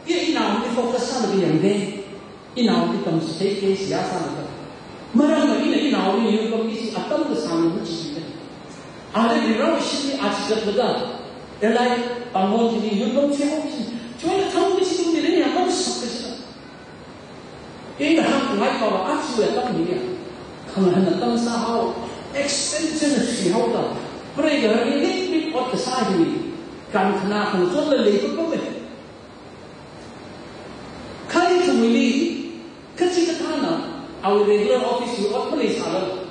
Ina inao ni focus sāda biyang de. Inao ni tam state ke siyasa na ka. Maram na ina inao ni yur kam isi atam ka sang na chi de. Are ni rao shi ni achi kat na ka. Elai pangon ni yur kam chi ho chi. Choi na tam ki chi tum ni ni atam sak ka chi. Ina ham ngai pa wa achi wa tam ni ya. Khang han na tam sā hao. Extension shi hao ta. Pray ga ni ni ni ot ka sā hi ni. Kan khana khang chon la le ko ko me. Kha ithumli, kachikathāna, awui regular office li ot maleisāla,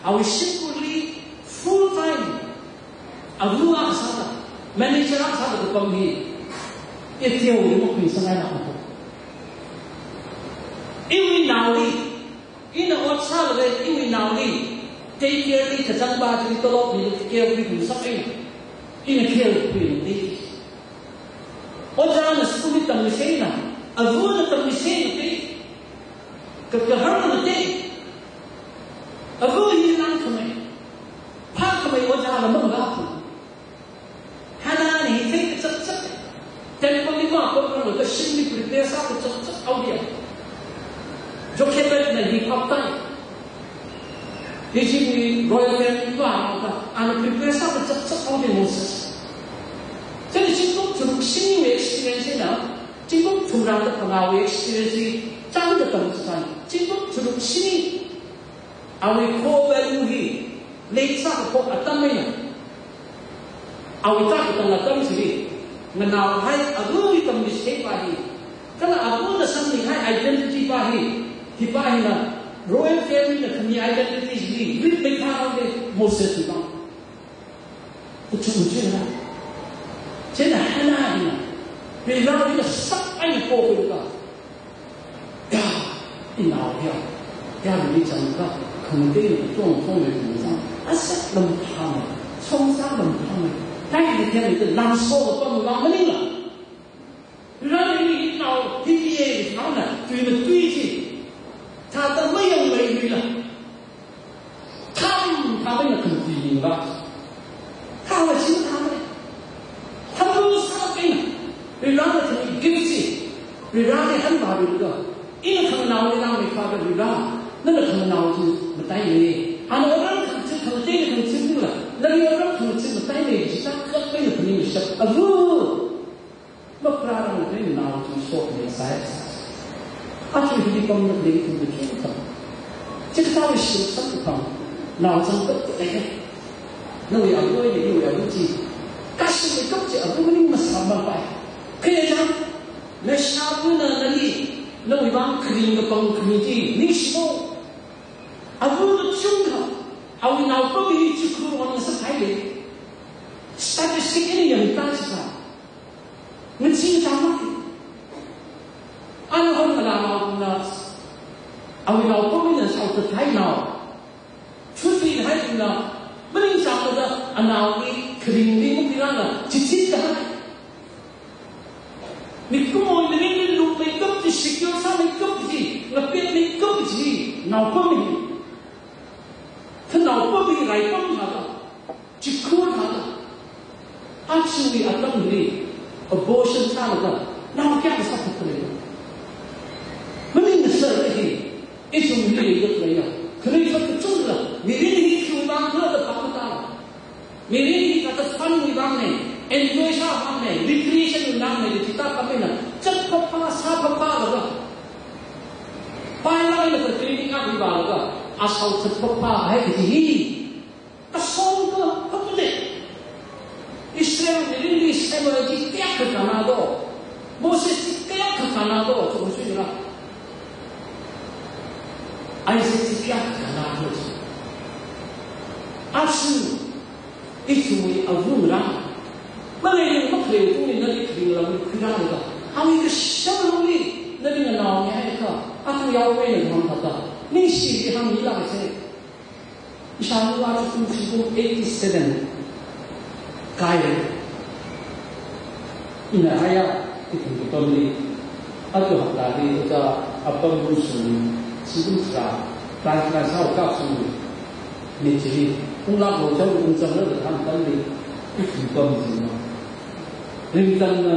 awui shimkhurli full time, avu akha sāda, manager akha sāda kapam hi, ithumli makhuisāngai na ko. Iwui naoli, ina ot sālaga iwui naoli, Daycare li kazang pa chili tolop mili care khuikum sāpai. Ina care khuiluili. Ojāna school li tammiseina, avana tammiseina te. Ka, kaharna te. Ava hi langkhamei. Phākhamei ojāla manglāphu. Hannahna hi thei kachapchap. Temple li mapamrang kashimli prepare sā kachapchap haowa. Jochebedna hi phaptai. Egypt li royal family va, ana prepare sā kachapchap haowa Moses. Chieina zingkum tharuk shiniwui experience na, zingkum thumrāda phangāwui experience hi, chāngda tamchichān, zingkum tharuk shini. Awui core value hi, leisā kaphok atam eina. Awui tākatang atam chili, nganaohai avawui tamchisei pa hi. Kala avana samlihai identity pa hi. Hi pa hina, royal family na khami identity chili, rit mei kha le Moses pa. Kachungchungna. Chieina Hannah hina. Rilao hina sak ai ko ko ka. Ya, inao ya. Ya, mi chang ka. Khamate ni tong tong le tong chang. Asak lam phang. Chong chang lam phang. Kai ni ya ni lam so ka pang lam ni la. Rāli ni nao, hi ye, nao na, tui na tui chi. Thāda mayang mai lui la. Tham, tham na kan tui ni ba. Tham na chin tham na. Tham lu sa pe na. Rirana tui gift chi. Rirana han ba lui la. Ina khanganao ni nao ni kha da lui la. Nana khanganao chi matai ni. Hana orang kan chi kan chi kan chi la. Nali orang kan chi matai ni. Chi ta kat pe na kan ni shap. Avu. Maprarang tui nao tui shok ni sai. Achu hili pamna lei tui tui tui pam. Chikta shil sam pam. Nao chang pam lei. Nawui avawui, nawui avu chi. Kashi ni kap chi avu maning masā mapai. Kaya chang. Nashāvana nali. Nawui vang kharing kapang kharing chi. Ningshimo. Avu kachungkha. Awui naopam hi chikhu wan sa kai lei. Statistic ini yangtā chisa. Ngachee chāma. Ana hon ngalānaona. Awui naopam hina shaothathai nao. Chuthuihaina. Maningchāngda anaoli kharingli mukilana. Chichithai. Mikumowui mirinli lukmeikap chi, secure sāmeikap chi, ngapetmeikap chi, naopam hi. Kha naopam hi raipam thāda. Chikhu thāda. Achuwui atamli abortion sālaga, nao kayākha sāthatda lei. Maning ngasar hi, ithumli leida khalei ya. Khalei thot kachungla, mirin hi khiwui vang khala da pamata. Mirin hi kata fun wui vang ne, enjoy sā vang ne, recreation wui vang ne, chita kamina, chat phapha, sā phapha laga. Pai laga clinic akha vālaga, asao chat phapha hai kaji hi. Kasong ka, kapule. Israel mirinli Samuel chi kayākha kannado. Moses chi kayākha kannado, chungsuila. Isaac chi kayākha kannado. Achu, ithumwui avungra. Malei makhalei tungli nali kharing lam khuirālaga. Awui kashāngli, nali nganao ngai ka. Atu yaowei na hāngthāda. Ningshi hāngmila se. Ishāvā achu kum zingkum eighty-seven kāi. Ina haya, ithum kapamli, atu haptali, ata apam rusu, zingkum tharā, tharā tharā sāo kapsu, ni chili, unglak lo chang, ungchang la tham tamli, ithum pam zingma. Ringtangna,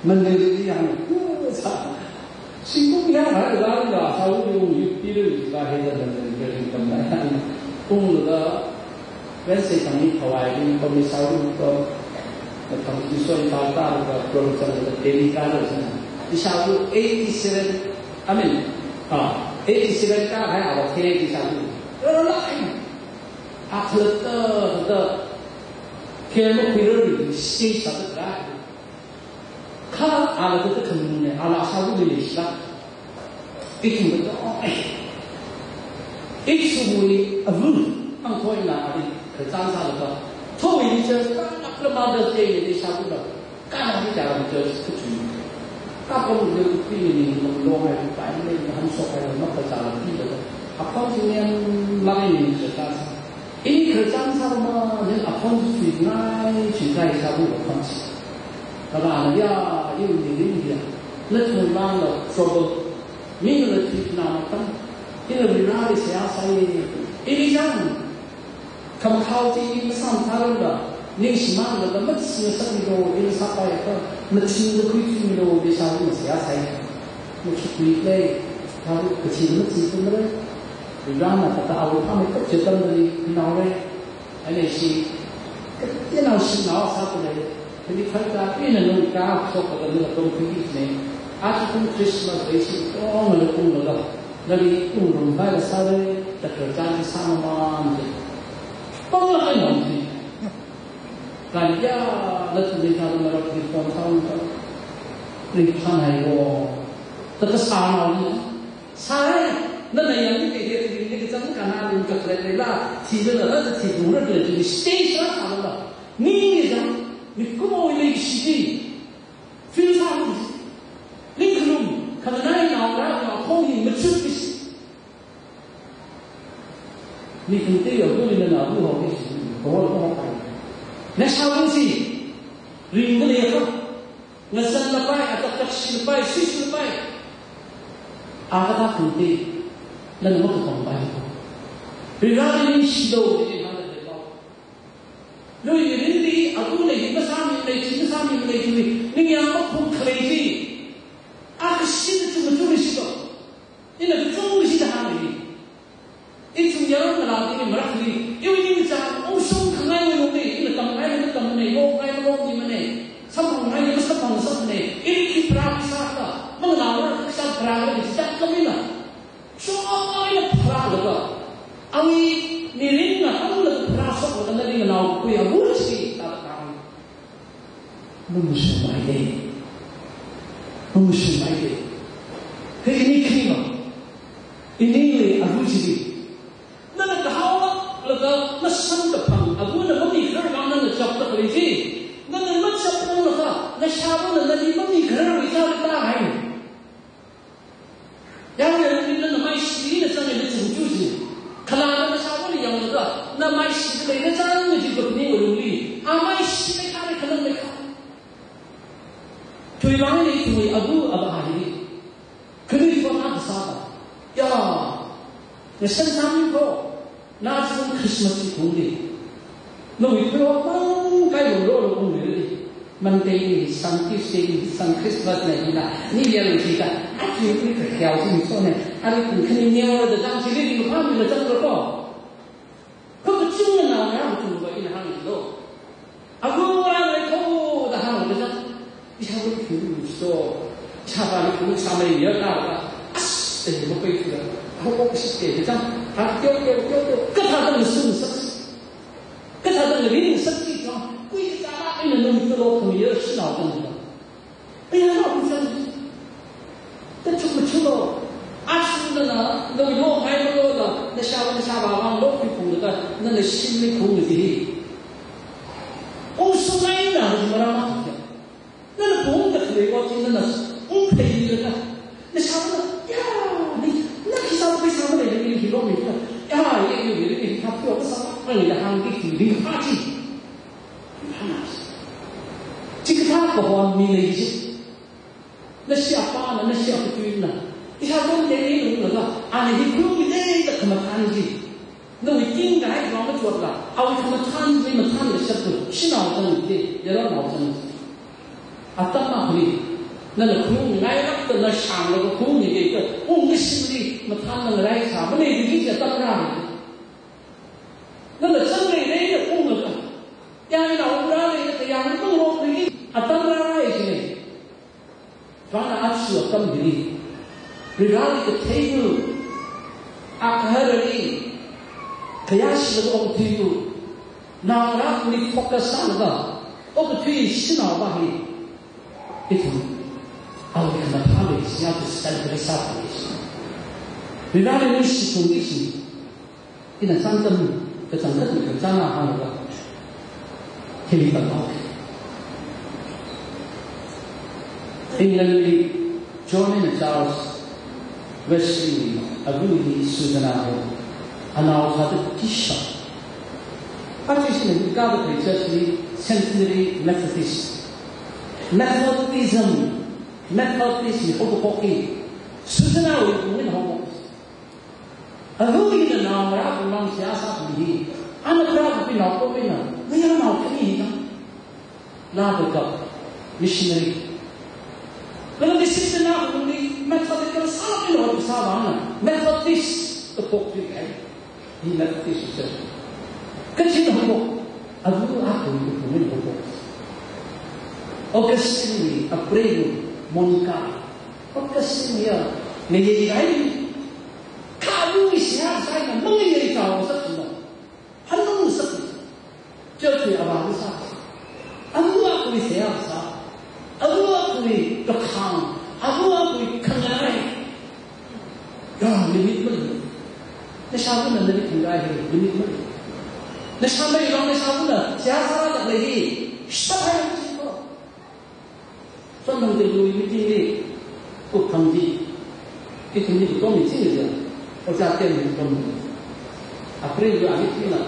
Manderli yang, sa, zingkum yang hai la la, sa u yung yu pi lu, la he la la la la la la la, ung la, Wednesday tangni Hawaii ni, kami sa u ko, na kami so i ta ta la, from sa la, Delhi ka la sa. Ishāvā eighty-seven, I mean, ah, eighty-seven ka hai awa the ishāvā. La la la, ai. Akhlata, ta, kemo kuiru, si sa ta. Kha ala kata khanune, ala sāvali leisila. Ithum kata, oh, eh. Ithumwui avu, ang koina ali, kachang sālaga. Thoi ni church, kala Mother's Day ni sāvula. Kala ni church kachui. Kapam ni pi ni, long ai, pai ni, hamsok ai, makachā la pi la. Akhon chi ngen lāngmeida sāsa. Ini khararchan sāmamān, akhon chi chuingai, chuingai sābu akhon chi. Kala na ya, iwui mirin hiya. Nathumlila trouble. Mina la chuinao matam. Ina Vareli seihā sāi. Ini chang. Khamakhao chi masāmtharmada, ningshimānlaga machingsakmilu, ina sāpai akha, machingda khuichilu, leishiwui seihā sāi. Machukhuilei, thāru kachi machingthumra. Varena kathā awui phameikap chi atamli pinaora. Ana ishi, kateonao shinao sākhuilei. Kali kharta ina nung ka shokda nung atam khuiki ne. Aja kum Christmas leishi tongla unglaga, nali ungrumpai la sāra, da khararchan sāmamān je. Pangla kai nom si. Kanya, nathumli thāda marak di phone sound ka. Ri phanai wo. Tata sānao ni. Sāra, nana yangli kahe, ni kachang kana lung kakhalatla, thilala, thilungra le, stage la sālala. Ni ni jang, mikumowui leikashi chi. Feel sālu. Ning khalum, khamanai naongarā, naokhong hi machut chi. Ni khangatei abu ni nana abu hao chi, kahol kahol kai. Nashāvung chi, ringda leiakha. Ngazanlapai, atak takshilapai, shishilapai. Akha khangatei, nana makapangpai. Vareli ningshilu, ni hāngda leipao. Nawui mirinli, abu lei hi masāmimana, chi masāmimana, chi ningyāng makhum khalei chi. Akha shida chungchung shida. Ina kachungkha shida hāngi. Ithum yaron ngalābing marakli, iwui ningchāng ungshung khangaiwui lungli, ina tamngai, ina tammanei, lokngai, malokmimana, samphangngaiya masamphangsamana, ina khi pharā khi sākha, manglāva khi sā pharāla, ina sākha mina. Show off eina pharālaga, awui mirin ngatamlaga pharāshoklaga nali nganaokhui abu chi tātā. Mamashungmei de. Mamashungmei de. Kha ini khanima. Inili abu chili. Nana kahaolaga nasamkaphang abuna mamikharar vang nana chapda khalei chi. Nana machapnanglaga, nashāvana nali mamikharar vang chapda hai. Yāng yāng ni nana maishi, na chang ni chungchu chi. Kala nana shāvana yānglaga, na maishi lei na chang ni kaphaning lungli. A maishi meikhare khanang meikha. Tui vang ni tui abu aba hi. Kani ko na kasā ba. Ya. Na shan sami ko. Na chang Christmas chi kungli. Nawui phayok mang kai lo lo lo kungli. Monday ni sang, Tuesday ni sang, Christmas ni hina. New Year ni hina. Achi ni kakhiao chi so ne. Ari kung khani neo da dang chili ni pamli la chang lo ko. Ko kachungna na ya kachungva ina hānglo. Abu ngarānlei ko da hāngda chang. Ishāvali khunu so. Ishāvali khunu sāmei ya ka. As, te mo pai khula. Aho ko shi te chang. Ha kyo kyo kyo kyo. Kathāda ngasung sak. Kathāda ngaring sak chi chang. Kui kathāda ina nung kyo lo khami ya shinao chang. Payāna ungchang. Tachuk machuklo. Ashi nana, nawui lokngai malola, nashāva nashāvā vang lokhui phunglaga, nana shimli phungli. Ungshungngaina, marāma. Nana phungda khalei ko chi nana, ungpheilaga. Nashāvana, ya, ni, na khi sāva khi sāva lei, ni hi lokmei ka. Ya, ye, ye, ye, ni hi thap yo, ka sāva, ni da hāngki, ni phachi. Phanas. Chikathā kahon mi lei chi. Nashi apāna, nashi apatuina. Ishāvana lei lunglaga, ana hi khuimi lei da khamathān chi. Nawui tingkahai vang machotla, awui khamathān chi mathān kashap tu, shinao chang chi, yaronao chang chi. Atam akhali, nana khuingailāk da na shanglaga khuimi kei ka, ungkashimli, mathān na ngarai sā, malei dili chi atam rā. Nana chang lei lei da unglaga. Yang ina ung rālei da kayāng tung lok lei, atam rārai chi lei. Vana achu atam hili. Rirali katheilu. Akharali. Kayāshila okathuilu. Naongarāli focus sālaga. Okathui shinaova hi. Ithum. Awui khamathāli siya tu celebrate sāli. Rirali ningshi tungli shi. Ina chānjam, kachangkhat kachānga hānglaga, hili pānao. England li John and Charles, Wesley, aruili Susanna ho, anao thāda khisha. Aja ishina hikathā church li Centenary Methodist. Methodism, Methodist hi haokaphok hi Susanna wui pung eina haophok. Aruina nao marāwui vang seihā sāmi hi, ana Proho kapi nao pam eina, mayarnao khani hina. Laga kap missionary. Laga missionary na kuni methodical sālāk eina ot sāvāna. Methodist kaphok tui kai. Hi Methodist church. Kachin haophok. Aru akhawui pung eina haophok. Augustine wui, Apre wui, Monica. Augustine ya, ngayei kai. Kha aruwui seihā sāna, mangayei kaho sāsāna. Hanung sāki. Church wui avā sā. Aru akhawui seihā sā. Aru akhawui kakhang. Aru akhawui khangai. Ya, limit malei. Nashāvana nali khangai hi, limit malei. Nashāmei vang nashāvana seihā sāda lei hi. Shāhai chi ko. Sonong de lui meeting li, kuphang di, ithumli katom mi chingda, ojā ten mi katom. April li a meeting la,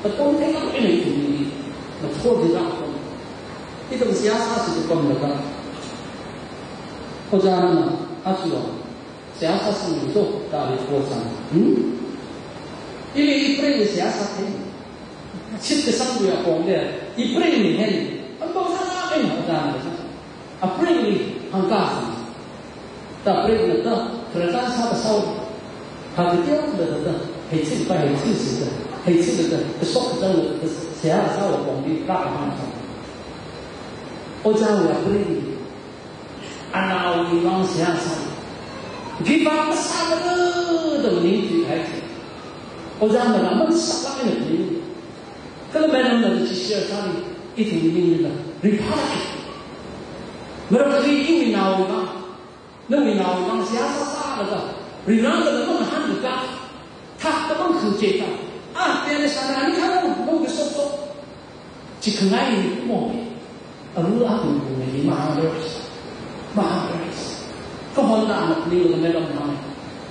katom theilāk eina ithumli, mathor di la katom. Ithum seihā sāsi katomlaga, ojāna, aja, seihā sāsanglu to, da ali ko sang. Hmm? Ili April li seihā sāthei. Shitkasangwui apong le, April li hen, anpao sālāk eina ojāna sā. April li hāngkasang. Da April li da, khararchan sāda sāo. Kha kateoda da da, heichik pa heichik si da, heichik da, kashok kachāng da, seihā sāwui apong li rākahāng sā. Ojāwui April li, anaowui vang seihā sā. Give up masāmara da maningthuihai. Ojāna la masaklāk eina phaning. Kala madam na chi share sāli, ithumwui ningli la, riphalāki. Maram kali iwui naowui vang, nawui naowui vang seihā sāsālaga, rirangla na mangahānlaga, thakta mang khangachei ta. Ah, tena shana ni hānga, nawui kashok shok. Chikhangai ni kumo. Aru akhawui pung eina hi mahāngra. Mahāngra. Kahon da ana phaning laga madam hānga.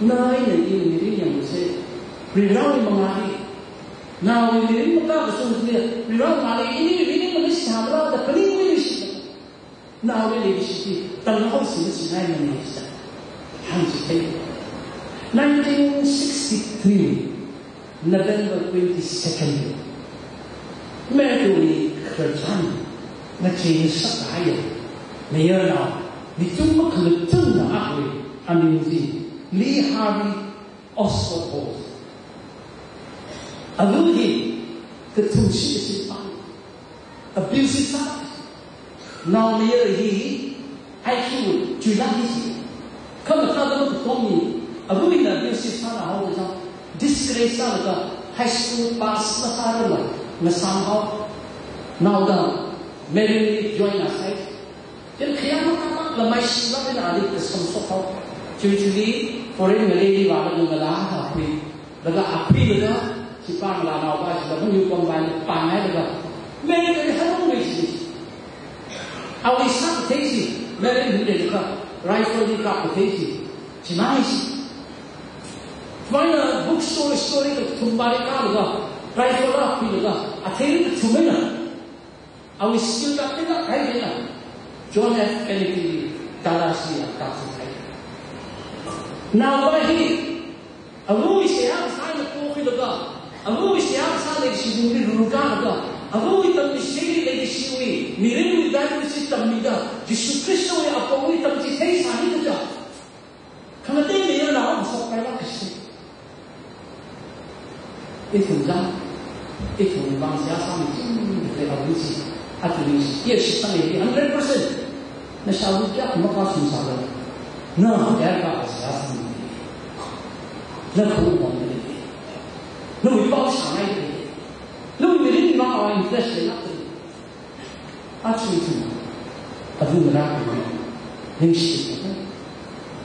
Na eina ili mirin yanglu se. Rirangwui mangāli. Nawui mirin makakashung chi, rirang mangāli ili mirin mangāli shāmara da phaningwui shi. Naoli leikashili, tanghaosi machingmana sā. Hāngchithei. Nineteen sixty-three, November twenty-second. Mayarli khararchan, ngachei ngasak kahaiya. Mayarnao, mi tung makhamatungna akhawui, aming chi, Lee Harvey Oswald Hall. Alu hi, kathumshi kashi pāng. Abusive sā. Naomayara hi, I Q chuilāk hi chi. Khamathāda matukom ni, aluina abusive sāra haoda chang, disgrace sālaga, high school pass masārarla, ngasāng hao. Naoda, Maryland join na sai. Chieina khayā makāmakla maishi lāk eina ali kasam shok hao. Chiwui chili foreign ngaleili vālaga ngalā akha khui. Laga akhuilaga, chi pāng la naopa chila manyu pamvai pānghailaga. Mary kali harung mei chi. Awui sākathei chi, Mary hule laga, rifle li kapkathei chi. Chimang chi. Phaina bookstore, store kathum vāli kālaga, rifle la khuilaga, athei kathum eina. Awui skill kaptela kahaina. John F Kennedy Dallas li kapsai. Naopa hi, awui seihā kasā eina pokhuilaga, awui seihā kasā leikashibingli rukālaga, awui tammi shili leikashiwui, mirinwui Bible chi tammida, Jishu Khristawui apongli tamchithei sāni kaja. Khangatei mayarnao masokpailāk kashi. Ithum zang, ithum vang seihā sāmi chingri alu chi, athumli chi, iya shitsang eili hundred percent. Nashālu kayākha makashung sālu. Na kayākha seihā sāmi. Na khawui pamli. Nawui pao shāngai. Nawui mirin vang awui interest leilāk. Aja ithum, aja ngarā kami, ningshi,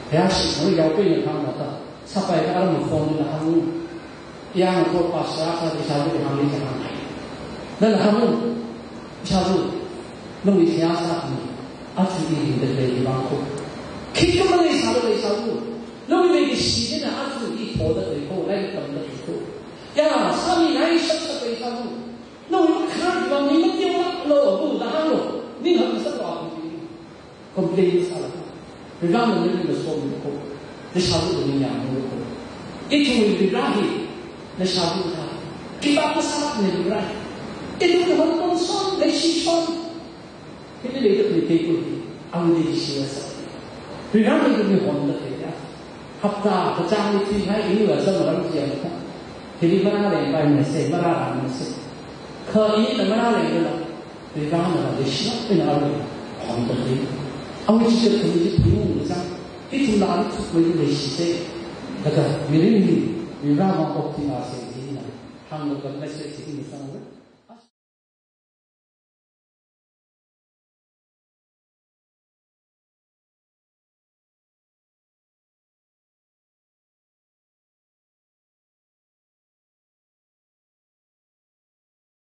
ya shi, mo yao pei na hāngda, sāpai ka aram phone na hāng, ya ngathor pastor akha ishāvali hāngli hāng. Nana hāng, ishāva, nawui seihā sāmi, aja ili hingda lei vang ko. Khikha maleisāla leisālu. Nawui leikashi china aja i thoda lei ko, lairik tamda lei ko. Ya, sāmingai shakshak lei sālu. Nawui khararwui vang ning mateolāklu, abu da hānglu. Ning hak sālu abu. Complain sālu. Varena nali masomlu ko. Nashāvā nali yanglu ko. Ithumwui Vare hi nashāvā thā. Khipākha sālākne Vare. Ithumwui honpam shon, leishi shon. Hili leida khalei kaikhali, awui leikashi sā. Varena ithumli honda theiya. Hapta kachāngli thuihai ila samaram chiya mata. Hili marāleng paimei se, marārāmei se. Kha ina marāleng dala, Varena leishilāk eina awui honda thei. Awui chicha thumli thumung chang. Ithumla ali thukmei leishi se. Kha mirin hi, Varena okti na se ina. Hānglaga message ina sang.